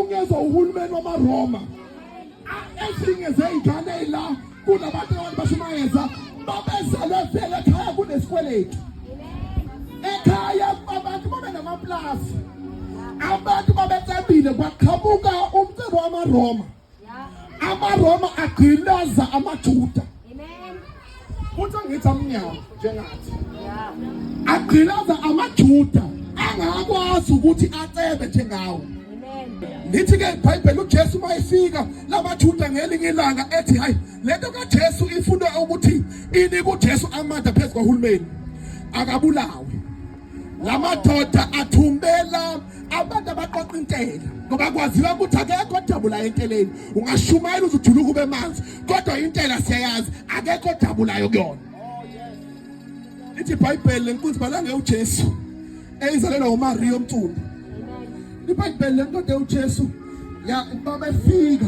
Wazungezwa uhulumeni wamaRoma. Ezinye zey'ngane la kunabantu abantu bashumayeza babezelwe vele ekhaya kunesikweletu. Ekhaya abantu babe namaplasi. Abantu babecebile kwaqhamuka umcebo wamaRoma. AmaRoma agqilaza amaJuda. Futhi angithi amnyama njengathi. Agqilaza amaJuda angakwazi ukuthi acebe njengawo. Lithi ke iBhayibheli uJesu mayefika lamaJuda ngelinye ilanga ethi hayi lento kaJesu ifuna ukuthi inike uJesu amandla phezu kwahulumeni akabulawe. Lamadoda athumbela abantu abaqoqa intela ngoba kwaziwa ukuthi akekho odabulayo enteleni. Ungashumayela uze ujuluke ube manzi kodwa intela siyayazi akekho odabulayo kuyona. Lithi iBhayibheli lenkunzi balange uJesu eyizalelwa uMaria omtsundu. IBhayibheli lendoda uJesu ya babefika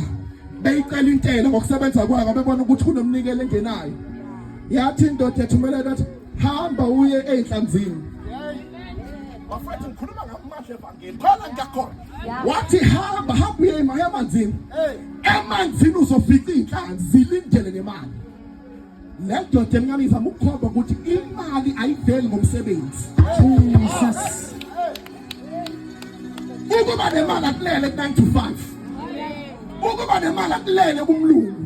beyicela intela ngokusebenza kwayo bebona ukuthi kunomnikelo engenayo. Yathi indoda ethumela yathi hamba uye ey'nhlanzini. Bafethu ngikhuluma ngamandla evangeli khona ngiyakhona. Wathi hamba hamba uye emanzini. Emanzini uzofica iy'nhlanzi zilindele nemali. Le ndoda emnyama izama ukukhomba ukuthi imali ayiveli ngomsebenzi. Jesus. Ukuba nemali akulele ku-9 to 5. Ukuba nemali akulele kumlungu.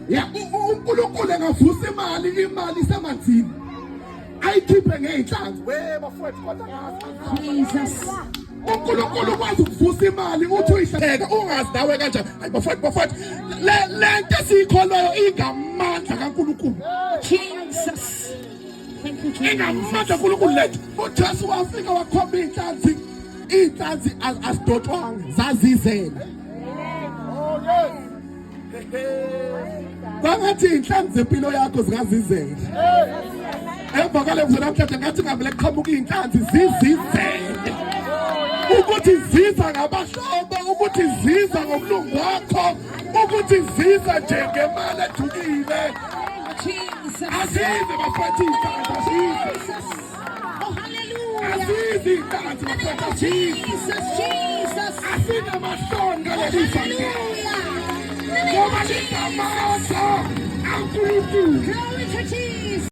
Ya uNkulunkulu engavusa imali, imali isemanzini. Ayikhiphe ngey'nhlanzi. We bafowethu kodwa ngazi. Jesus. uNkulunkulu ukwazi ukuvusa imali uthi uyihleka ungazi nawe kanjani. Hayi bafowethu bafowethu le lento esiyikholwayo ingamandla kaNkulunkulu. Jesus. Thank you, Jesus. Ingamandla kaNkulunkulu lethu. UJesu wafika wakhomba iy'nhlanzi, iy'nhlanzi azidotshwanga zazizele. Kwangathi iy'nhlanzi zempilo yakho zingazizela. Emva kwale mvuzo namhlanje ngathi ngavele kuqhamuka iy'nhlanzi zizizele. Ukuthi ziza ngabahlobo, ukuthi ziza ngomlungu wakho, ukuthi ziza nje ngemali ejukile. Azize bafethu iy'nhlanzi, azize. Oh, hallelujah. Azize iy'nhlanzi bafethu, azize. Jesus, Jesus. Asinamahloni ngaleli vangeli. Hallelujah. Ngoba lingamandla kaNkulunkulu. Glory to Jesus.